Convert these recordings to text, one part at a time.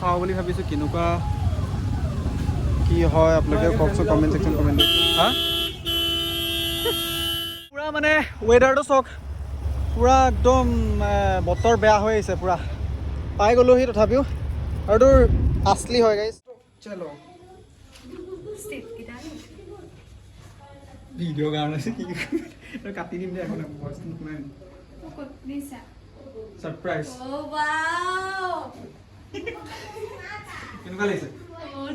চাওঁ বুলি ভাবিছোঁ, কেনেকুৱা কি হয় আপোনালোকে কওকচোন, কমেণ্ট ছেকশ্যন কমেণ্ট। হা, পূৰা মানে ৱেডাৰটো চাওক, পূৰা একদম বতৰ বেয়া হৈ আহিছে পূৰা। পাই গ'লোহি তথাপিও। আৰু তোৰ আছলি হয় গাইজ। চলো। ভিডিঅ' কাৰণে কি কাটি দিম দে, এখন ভইচটো নুশুনাই। ছাৰপ্ৰাইজ। কেনেকুৱা লাগিছে?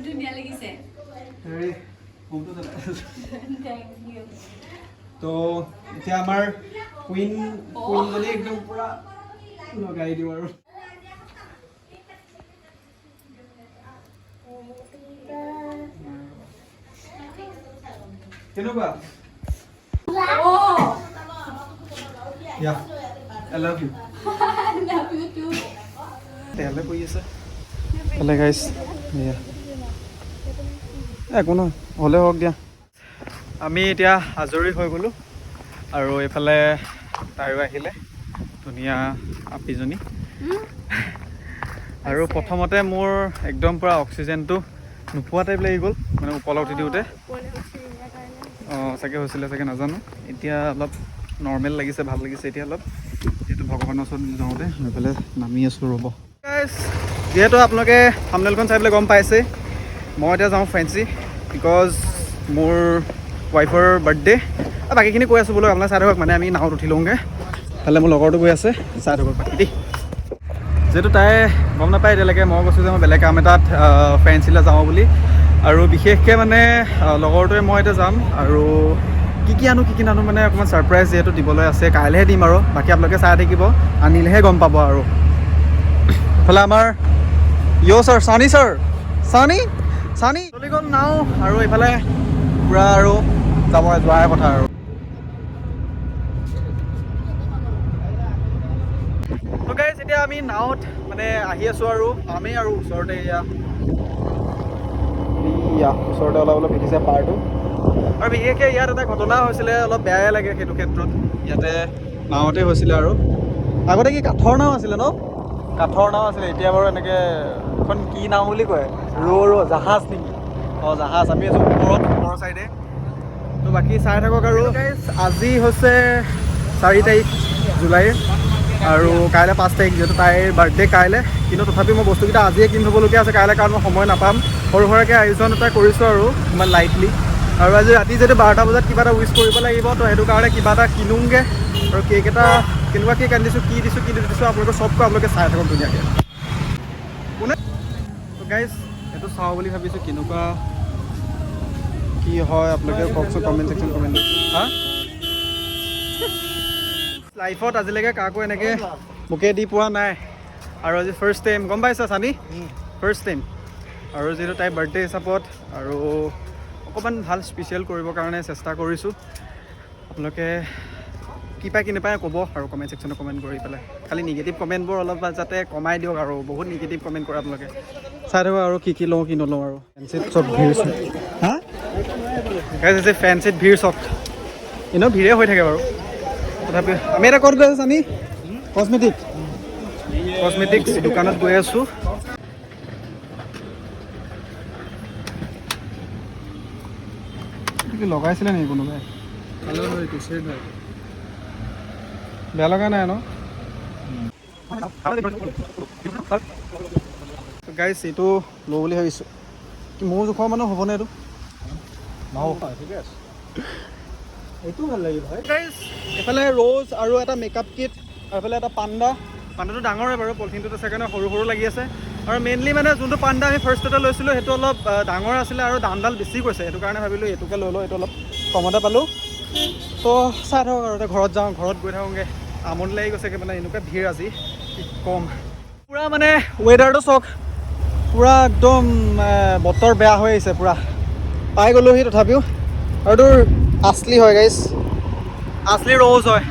ধুনীয়া লাগিছে। হেৰি, হোমটো জ্বলাই। Thank you. তো এতিয়া আমাৰ কুইনজনী একদম পূৰা লগাই দিওঁ আৰু। কেনেকুৱা? Yeah, I love you. Love you too. তেলে পৰি আছে ভালে গাইছ। এয়া একো নহয়, হ'লে হওক দিয়া। আমি এতিয়া আজৰি হৈ গ'লোঁ আৰু এইফালে তাইও আহিলে, ধুনীয়া আপীজনী। আৰু প্ৰথমতে মোৰ একদম পূৰা অক্সিজেনটো নোপোৱা টাইপ লাগি গ'ল, মানে ওপৰলৈ উঠি দিওঁতে। অঁ, চাগে হৈছিলে চাগে, নাজানো। এতিয়া অলপ নৰ্মেল লাগিছে, ভাল লাগিছে এতিয়া অলপ, যিহেতু ভগৱানৰ ওচৰত যাওঁতে। এইফালে নামি আছোঁ, ৰ'ব। Guys, যিহেতু আপোনালোকে থাম্বনেইলখন চাই পেলাই গম পাইছে, মই এতিয়া যাওঁ ফেঞ্চি, because মোৰ ৱাইফৰ বাৰ্থডে। বাকীখিনি কৈ আছোঁ বোলো, আপোনাক চাই থাকক। মানে আমি নাৱত উঠি লওঁগৈ, ফালে মোৰ লগৰটো গৈ আছে, চাই থাকক বাকী দেই। যিহেতু তাই গম নাপায় এতিয়ালৈকে, মই কৈছোঁ যে মই বেলেগ কাম এটাত ফেঞ্চিলৈ যাওঁ বুলি। আৰু বিশেষকৈ মানে লগৰটোৱে মই এতিয়া যাম আৰু কি কি আনো কি কি নানো মানে অকণমান ছাৰপ্ৰাইজ যিহেতু দিবলৈ আছে, কাইলৈহে দিম আৰু। বাকী আপোনালোকে চাই থাকিব, আনিলেহে গম পাব। আৰু এইফালে আমাৰ য়' ছাৰ, চানি ছাৰ, চানি চানি চলি গ'ল নাও। আৰু এইফালে পূৰা আৰু যাব যোৱাৰ কথা আৰু। তো গাইজ, এতিয়া আমি নাৱত মানে আহি আছোঁ আৰু পামেই আৰু ওচৰতে। এয়া ওচৰতে অলপ অলপ দেখিছে পাৰটো। আৰু বিশেষকৈ ইয়াত এটা ঘটনা হৈছিলে, অলপ বেয়াই লাগে সেইটো ক্ষেত্ৰত। ইয়াতে নাৱতে হৈছিলে। আৰু আগতে কি কাঠৰ নাও আছিলে ন? কাঠৰ নাও আছিলে। এতিয়া বাৰু এনেকৈ এখন কি নাও বুলি কয়, ৰ' ৰ' জাহাজ নেকি? অঁ, জাহাজ। আমি আছোঁ ওপৰত, ওপৰৰ চাইডে। তো বাকী চাই থাকক। আৰু আজি হৈছে 4 তাৰিখ জুলাইৰ আৰু কাইলৈ 5 তাৰিখ, যিহেতু তাইৰ বাৰ্থডে কাইলৈ। কিন্তু তথাপি মই বস্তুকেইটা আজিয়ে কিনি থ'বলগীয়া আছে কাইলৈ, কাৰণ মই সময় নাপাম। সৰু সুৰাকৈ আয়োজন এটা কৰিছোঁ আৰু ইমান লাইটলি। আৰু আজি ৰাতি যিহেতু 12টা বজাত কিবা এটা উইচ কৰিব লাগিব, তো সেইটো কাৰণে কিবা এটা কিনোংগৈ। আৰু কেক এটা কেনেকুৱা কেক আনি দিছোঁ, কি দিছোঁ কি দিছোঁ, আপোনালোকে চবকৈ আপোনালোকে চাই থাকক ধুনীয়াকৈ। কোনে তো গাইজ, এইটো চাওঁ বুলি ভাবিছোঁ, কেনেকুৱা কি হয় আপোনালোকে কওকচোন, কমেণ্ট ছেকশ্যন কমেণ্ট। হা, লাইফত আজিলৈকে কাকো এনেকৈ মোকে দি পোৱা নাই আৰু আজি ফাৰ্ষ্ট টাইম, গম পাইছা চানি? First time. আৰু যিহেতু তাইৰ বাৰ্থডে হিচাপত আৰু অকণমান ভাল স্পেচিয়েল কৰিবৰ কাৰণে চেষ্টা কৰিছোঁ। আপোনালোকে কি পায় কি নাপায় ক'ব আৰু কমেণ্ট ছেকশ্যনত কমেণ্ট কৰি পেলাই। খালি নিগেটিভ কমেণ্টবোৰ অলপ যাতে কমাই দিয়ক আৰু, বহুত নিগেটিভ কমেণ্ট কৰে আপোনালোকে। চাই থাকক আৰু কি কি লওঁ কি নলওঁ। আৰু ফেঞ্চিত চব ভিৰ। হা, ফেঞ্চিত ভিৰ চব, এনেও ভিৰে হৈ থাকে বাৰু। তথাপি আমি এটা ক'ত গৈ আছোঁ চানি? কচমেটিক্স দোকানত গৈ আছোঁ। কি লগাইছিলে নেকি কোনোবাই? বেয়া লগা নাই ন গাইছ? এইটো লওঁ বুলি ভাবিছোঁ। কি মোৰ জোখৰ মানুহ হ'বনে এইটো? এইটো ভাল লাগিব ভাই। গাইছ, এইফালে ৰ'জ আৰু এটা মেকআপ কিট আৰু এইফালে এটা পাণ্ডা। পাণ্ডাটো ডাঙৰে বাৰু, পলিথিনটোত আছে কাৰণে সৰু সৰু লাগি আছে। আৰু মেইনলি মানে যোনটো পাণ্ডা আমি ফাৰ্ষ্টতে লৈছিলোঁ সেইটো অলপ ডাঙৰ আছিলে আৰু দামডাল বেছি কৈছে, সেইটো কাৰণে ভাবিলোঁ এইটোকে লৈ লওঁ, এইটো অলপ কমতে পালোঁ। তো চাই থাকক আৰু, এতিয়া ঘৰত যাওঁ, ঘৰত গৈ থাকোঁগৈ। আমনি লাগি গৈছেগৈ, মানে এনেকুৱা ভিৰ আজি কি ক'ম। পূৰা মানে ৱেডাৰটো চাওক, পূৰা একদম বতৰ বেয়া হৈ আহিছে পূৰা। পাই গ'লোহি তথাপিও। আৰু তোৰ আছলি হয় গাইজ, আছলি ৰ'জ হয়।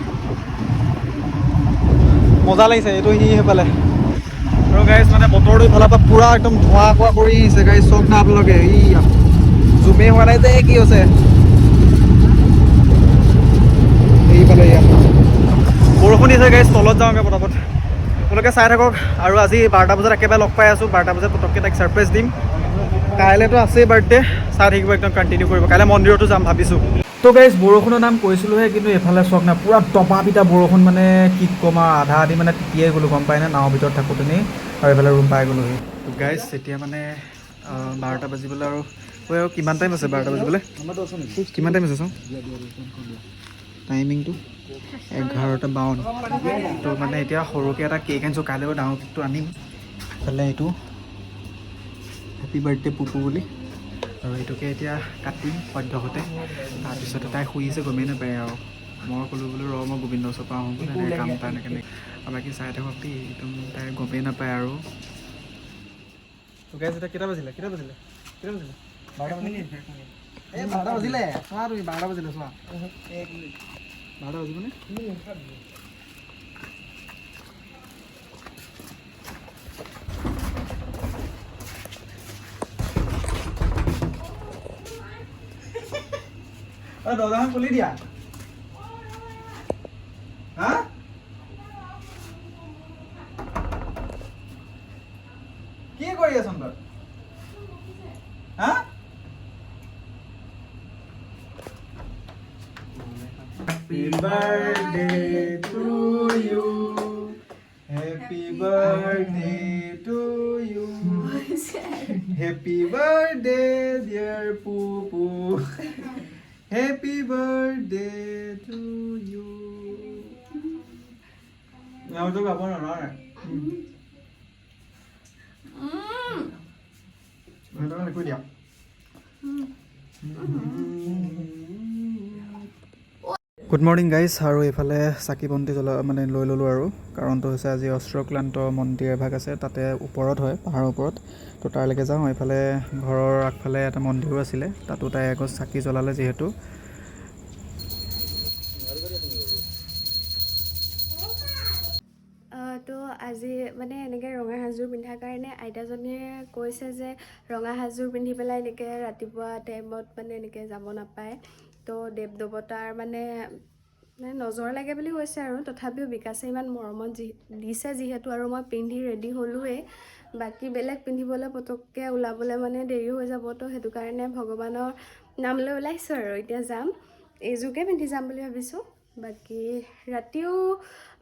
মজা লাগিছে এইটো সি সেইফালে। আৰু গাইজ মানে বতৰটো ইফালৰ পৰা পূৰা একদম ধোঁৱা কোৱা কৰি আহিছে গাইজ, চাওক না আপোনালোকে। ই জুমেই হোৱা নাই যে কি হৈছে এইফালে। ইয়াত বৰষুণ দিছে গাইজ, তলত যাওঁগৈ পটাপট। আপোনালোকে চাই থাকক। আৰু আজি 12টা বজাত একেবাৰে লগ পাই আছোঁ। 12টা বজাত পটককৈ তাইক ছাৰপ্ৰাইজ দিম। কাইলৈতো আছেই বাৰ্থডে, চাই থাকিব, একদম কণ্টিনিউ কৰিব। কাইলৈ মন্দিৰতো যাম ভাবিছোঁ। তো গাইজ, বৰষুণৰ নাম কৈছিলোঁহে, কিন্তু এইফালে চাওক না, পূৰা দবা পিটা বৰষুণ। মানে কি ক'ম আৰু, আধা আধি মানে তিতিয়ে গ'লোঁ, গম পাই নে, নাৱৰ ভিতৰত থাকোঁতেনেই। আৰু এইফালে ৰুম পাই গ'লোহি। তো গাইজ, এতিয়া মানে 12টা বাজিবলৈ আৰু ঐ আৰু কিমান টাইম আছে 12টা বাজিবলৈ? কিমান টাইম আছে চাওঁ টাইমিংটো, 11টা 52। তো মানে এতিয়া সৰুকৈ এটা কেক আনিছোঁ, কাইলৈ বাৰু ডাঙৰ কেকটো আনিম। ইফালে এইটো হেপী বাৰ্থডে পুপু বুলি, আৰু এইটোকে এতিয়া কাটিম সদ্যহতে। তাৰপিছতে তাই শুই আছে, গমেই নাপায়। আৰু মই ক'লোঁ বোলো ৰ, মই গোবিন্দ ওচৰৰ পৰা আহোঁ বোলো, এনেকৈ কাম এটা এনেকৈ এনেকৈ। আৰু বাকী চাই থাকক দেই, একদম তাই গমেই নাপায়। আৰু এতিয়া কেইটা বাজিলে? কেইটা বাজিলে? কেইটা বাজিলে? 12টা বাজিলে। এই 12টা বাজিলে, চোৱা তুমি, 12টা বাজিলে চোৱা। 12টা বাজিবনে? অ, দৰ্জাখন খুলি দিয়া। হা, কি কৰি আছ তই? হা? Happy birthday to you. Happy birthday to you. Happy birthday, dear Pupu. Happy birthday to you. নামটো গাব নোৱাৰে। লিখি দিয়া। Good morning guys. আৰু এইফালে চাকি বন্তি জ্বলা মানে লৈ ল'লোঁ। আৰু কাৰণটো হৈছে আজি অস্ত্ৰক্লান্ত মন্দিৰ এভাগ আছে, তাতে ওপৰত হয়, পাহাৰৰ ওপৰত। তো তালৈকে যাওঁ। এইফালে ঘৰৰ আগফালে এটা মন্দিৰো আছিলে, তাতো তাই এগছ চাকি জ্বলালে যিহেতু। তো আজি মানে এনেকৈ ৰঙা সাজযোৰ পিন্ধাৰ কাৰণে আইতাজনীয়ে কৈছে যে ৰঙা সাজযোৰ পিন্ধি পেলাই এনেকৈ ৰাতিপুৱা টাইমত মানে এনেকৈ যাব নাপায়। তো দেৱ দেৱতাৰ মানে মানে নজৰ লাগে বুলি কৈছে। আৰু তথাপিও বিকাশে ইমান মৰমত দিছে যিহেতু, আৰু মই পিন্ধি ৰেডি হ'লোৱেই। বাকী বেলেগ পিন্ধিবলৈ পটককৈ ওলাবলৈ মানে দেৰি হৈ যাব। তো সেইটো কাৰণে ভগৱানৰ নাম লৈ ওলাইছোঁ আৰু এতিয়া যাম, এইযোৰকে পিন্ধি যাম বুলি ভাবিছোঁ। বাকী ৰাতিও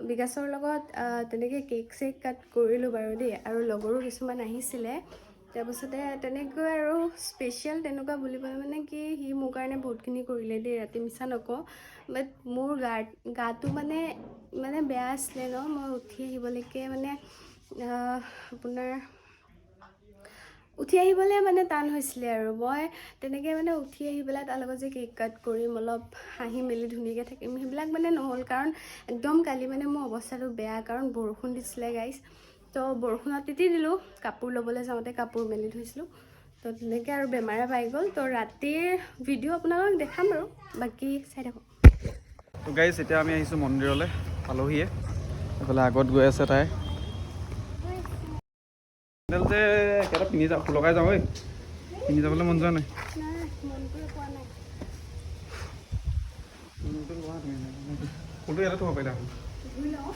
বিকাশৰ লগত তেনেকৈ কেক চেক কাট কৰিলোঁ বাৰু দেই, আৰু লগৰো কিছুমান আহিছিলে। তাৰপাছতে তেনেকৈ আৰু স্পেচিয়েল তেনেকুৱা বুলিবলৈ মানে কি, সি মোৰ কাৰণে বহুতখিনি কৰিলে দেই ৰাতি, মিছা নকওঁ। বাট মোৰ গাটো মানে মানে বেয়া আছিলে ন, মই উঠি আহিবলৈকে মানে আপোনাৰ উঠি আহিবলৈ মানে টান হৈছিলে। আৰু মই তেনেকৈ মানে উঠি আহি পেলাই তাৰ লগত যে কেক কাট কৰিম, অলপ হাঁহি মেলি ধুনীয়াকৈ থাকিম, সেইবিলাক মানে নহ'ল। কাৰণ একদম কালি মানে মোৰ অৱস্থাটো বেয়া, কাৰণ বৰষুণ দিছিলে গাইজ। তো বৰষুণত তিতি দিলোঁ, কাপোৰ ল'বলৈ যাওঁতে কাপোৰ মেলি থৈছিলোঁ। তো তেনেকৈ আৰু বেমাৰে পাই গ'ল। তো ৰাতিৰ ভিডিঅ' আপোনালোকক দেখাম বাৰু, বাকী চাই থাকক। তো গাইজ, এতিয়া আমি আহিছোঁ মন্দিৰলৈ, পালোহিয়ে। এইফালে আগত গৈ আছে তাই। চেণ্ডেল যে একেটা পিন্ধি যাওঁ, লগাই যাওঁ। ঐ, পিন্ধি যাবলৈ মন যোৱা নাই। নাই, মনটোৱে পোৱা নাই। ফুলটো লোৱা তুমি। ফুলটো ইয়াতে থ'ব পাৰিলা। ধুই লওঁ।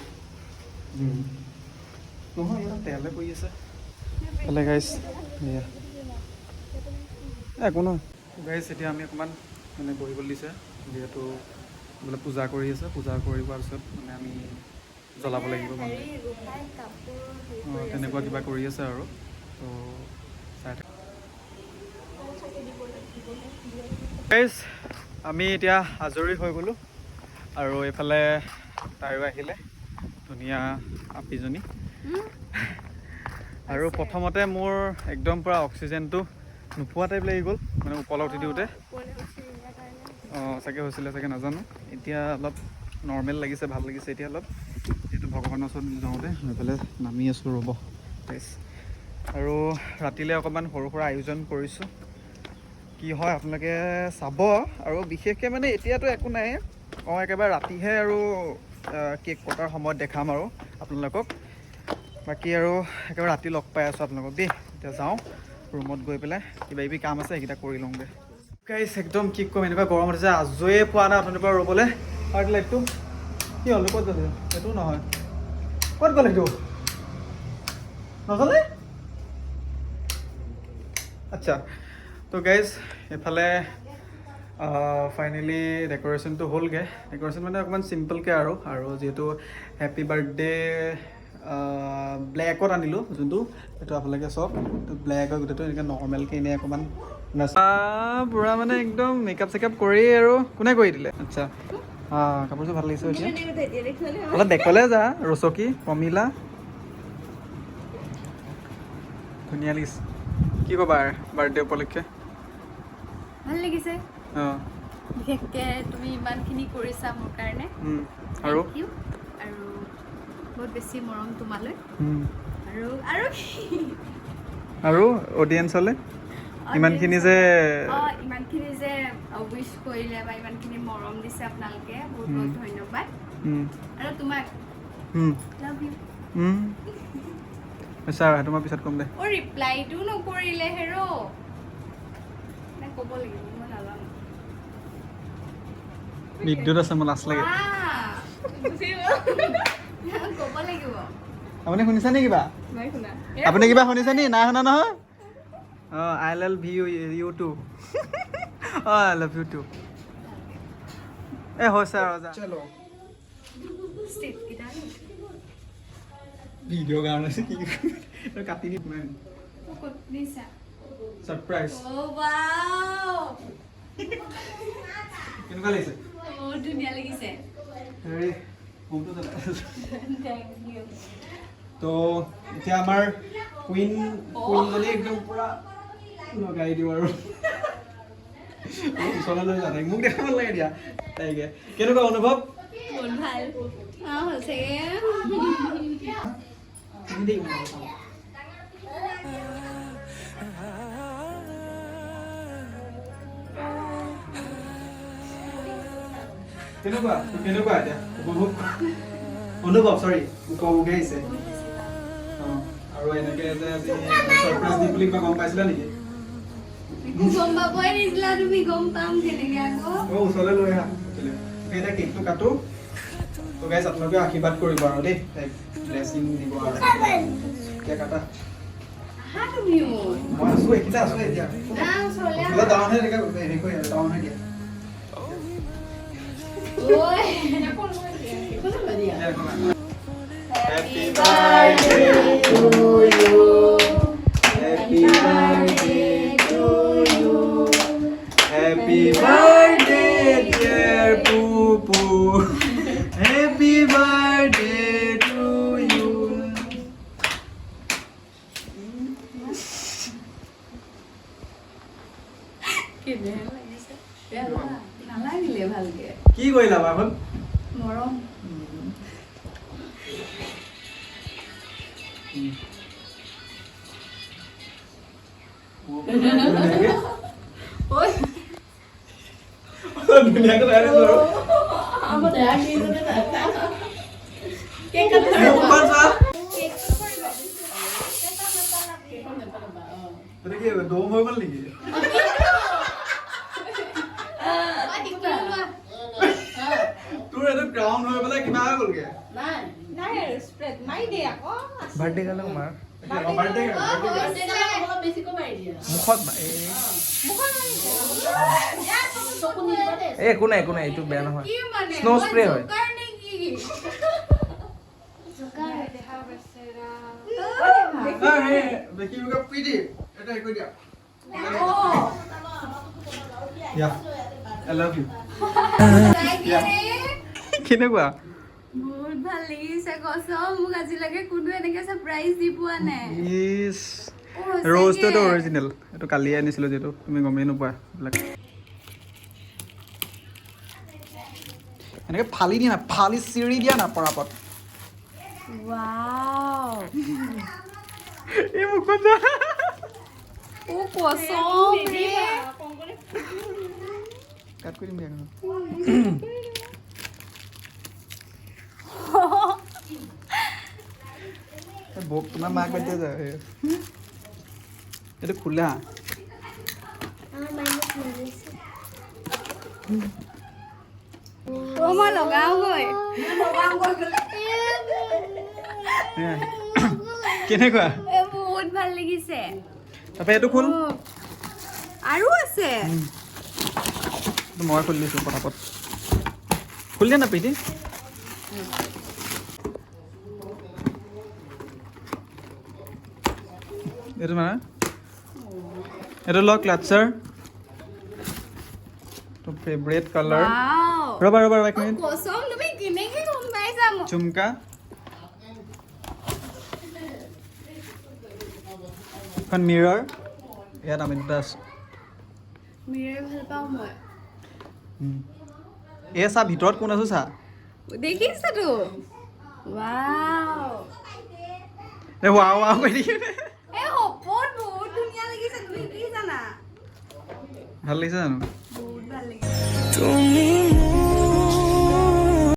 নহয়, ইয়াতে তেলে পৰি আছে। এইফালে গাইজ, এয়া একো নহয়। গাইজ, এতিয়া আমি অকণমান মানে বহিবলৈ দিছে, যিহেতু বোলে পূজা কৰি আছে। পূজা কৰি হোৱাৰ পিছত মানে আমি জ্বলাব লাগিব মন্দিৰ। হেৰি গোসাঁই কাপোৰ হেৰি অঁ কৰি আছে। তেনেকুৱা কিবা কৰি আছে। আৰু তো চাই থাক গাইজ। আমি এতিয়া আজৰি হৈ গ'লোঁ আৰু এইফালে তাইও আহিলে, ধুনীয়া আপীজনী। আৰু প্ৰথমতে মোৰ একদম পূৰা অক্সিজেনটো নোপোৱা টাইপ লাগি গ'ল, মানে ওপৰলৈ উঠি দিওঁতে। ওপৰলৈ উঠি দিয়াৰ কাৰণে। অঁ, চাগে হৈছিলে চাগে, নাজানো। এতিয়া অলপ নৰ্মেল লাগিছে, ভাল লাগিছে এতিয়া অলপ, যিহেতু ভগৱানৰ ওচৰত যাওঁতে। এইফালে নামি আছোঁ, ৰ'ব গাইজ। আৰু ৰাতিলৈ অকণমান সৰু সুৰা আয়োজন কৰিছোঁ, কি হয় আপোনালোকে চাব। আৰু বিশেষকৈ মানে এতিয়াতো একো নাই, অঁ, একেবাৰে ৰাতিহে আৰু কেক কটাৰ সময়ত দেখাম আৰু আপোনালোকক। বাকী আৰু একেবাৰে ৰাতি লগ পাই আছোঁ আপোনালোকক দেই। এতিয়া যাওঁ ৰুমত, গৈ পেলাই কিবা কিবি কাম আছে, সেইকেইটা কৰি লওঁগৈ। গাইজ, একদম কি ক'ম, এনেকুৱা গৰম উঠিছে, আজৰিয়ে পোৱা নাই অথনিৰ পৰা ৰ'বলৈ। আৰু লাইটটো কি হ'ল? ক'ত গ'ল? এইটো নহয়, ক'ত গ'ল সেইটো? নজ্বলে। আচ্ছা, তো গাইজ, এইফালে ফাইনেলি ডেক'ৰেশ্যনটো হ'লগৈ। ডেক'ৰেশ্যন মানে অকণমান চিম্পলকৈ আৰু আৰু যিহেতু হেপী বাৰ্থডে ব্লেকত আনিলোঁ যোনটো, সেইটো আপোনালোকে চাওক। ব্লেক হয় গোটেইটো, এনেকৈ নৰ্মেলকৈ এনেই অকণমান পূৰা মানে একদম মেকআপ চেকআপ কৰি আৰু কোনে কৰি দিলে? আচ্ছা, কাপোৰযোৰ ভাল লাগিছে। এতিয়া অলপ বেকলৈ যা। ৰচকী প্ৰমিলা, ধুনীয়া লাগিছে। কি ক'বা বাৰ্থডে উপলক্ষে? ভাল লাগিছে। বিশেষকৈ তুমি ইমানখিনি কৰিছা মোৰ কাৰণে। আৰু Thank you. আৰু বহুত বেছি মৰম তোমালৈ। আৰু আৰু কি? আৰু অডিয়েঞ্চলে ইমানখিনি যে ইমানখিনি যে উইচ কৰিলে বা ইমানখিনি মৰম দিছে আপোনালোকে, বহুত বহুত ধন্যবাদ। আৰু তোমাক লাভ you. আচ্ছা, সেইটো মই পিছত ক'ম দে। অ', ৰিপ্লাইটো নকৰিলে হেৰ'। নে ক'ব লাগিব? মই নাজানো। বিদ্যুৎ আছে, মোৰ লাজ লাগে। ক'ব লাগিব। আপুনি শুনিছে নি কিবা? নাই শুনা। আপুনি কিবা শুনিছে নি? নাই শুনা নহয়। অঁ, I love you, you too. অঁ, I love you too. এই হৈছে আৰু যা। ষ্টেপকেইটা। ভিডিঅ' কাৰণে কি কাটি দিম। ক'ত দিছা? ছাৰপ্ৰাইজ। অ' ৱাও! কেনেকুৱা লাগিছে? বহুত ধুনীয়া লাগিছে। হেৰি, ফোনটো জ্বলাই। Thank you. তো এতিয়া আমাৰ কুইনজনী একদম পূৰা লগাই দিওঁ আৰু ওচৰলৈ লৈ যা তাইক। মোক দেখাব নালাগে দিয়া তাইকে। কেনেকুৱা অনুভৱ? বহুত ভাল। অঁ, সঁচাকে। তুমি দেই, মই চাওঁ। কেনেকুৱা কেনেকুৱা এতিয়া উপভোগ, অনুভৱ, চৰি, উপভোগে আহিছে। অঁ, আৰু এনেকে যে আজি ছাৰপ্ৰাইজ দিম বুলি কিবা গম পাইছিলা নেকি? একো গম পাবই নিদিলা তুমি, গম পাম কেনেকে আকৌ? অ', ওচৰলৈ লৈ আহা। এতিয়া কেকটো কাটো। তো গাইজ, আপোনালোকে আশীৰ্বাদ কৰিব আৰু দেই, তাইক ব্লেছিং দিব। আৰু এতিয়া কাটা। আহা তুমিও। মই আছো, এইখিনিতে আছো এতিয়া। না, ওচৰলৈ আহা। অলপ ডাঙৰ হৈ এনেকৈ হেৰি কৰি ডাঙৰ হৈ দিয়া। ঐ। Happy birthday to you. Happy birthday to you. Happy birthday, dear Pupu. Happy birthday to you. কেনেহে লাগিছে। বেয়া নালাগিলে ভালকে। কি কৰিলা বাৰু এখন? মৰম। ধুনীয়াকে ঐ। ধুনীয়াকে লগাই দিছো আৰু। মুখখন চোৱা। এইটো কি দম হৈ গ'ল নেকি? লোৱা। তোৰ এইটো ক্ৰাউন হৈ পেলাই কিবা হৈ গ'লগে। বাৰ্থডে গাৰ্লক মাৰ। বাৰ্থডে। মুখত এই এই, একো নাই, একো নাই, এইটো বেয়া নহয়। কি মানে? Snow spray হয়। জোকাৰ নেকি? দেখি প্ৰীতি এটা হেৰি কৰি দিয়া। Yeah, I love you. কেনেকুৱা? বহুত ভাল লাগিছে, কচম। মোক আজিলৈকে কোনো এনেকে ছাৰপ্ৰাইজ দি পোৱা নাই। ইছ। অ, সঁচাকে। ৰ'জটো এইটো অৰিজিনেল, এইটো কালিয়ে আনিছিলোঁ, যিহেতু তুমি গমেই নোপোৱা এইবিলাক। এনেকৈ ফালি দিয়া না, ফালি চিৰি দিয়া না পৰাপত। ৱাও! এই মুখত যা। অ, কচম ৰে। কাট কৰি দিম দিয়া এখন। এই বৌক, তোমাৰ মাক বাদ দিয়া যায়। এইটো খোলা। আমাৰ মায়ে মোক মাৰিছে। অ, মই লগাওগৈ। এ, কেনেকুৱা? এ। ভাল লাগিছে। তাৰপৰা এইটো খোল। অ, আৰু আছে। এইটো মই খুলি দিছোঁ পটাপট। খুলি দিয়া না প্ৰীতি। এইটো মানে এইটো ল, ক্লাটচাৰ, তোৰ ফেভৰেট কালাৰ। Wow. ৰ'বা ৰ'বা ৰ'বা, এক মিনিট। কচম, তুমি কেনেকে গম পাইছা ঝুমকা, এখন মিৰৰ, ইয়াত আমি দুটা আছোঁ। মিৰৰ ভাল পাওঁ মই। এই চা, ভিতৰত কোন আছো চা। দেখিছাতো, ৱাও। এই ৱাও ৱাও কৰি থাকিবি। এই সপোন বহুত ধুনীয়া লাগিছে, তুমি কি জানা? ভাল লাগিছে জানো? বহুত ভাল লাগিছে। তুমি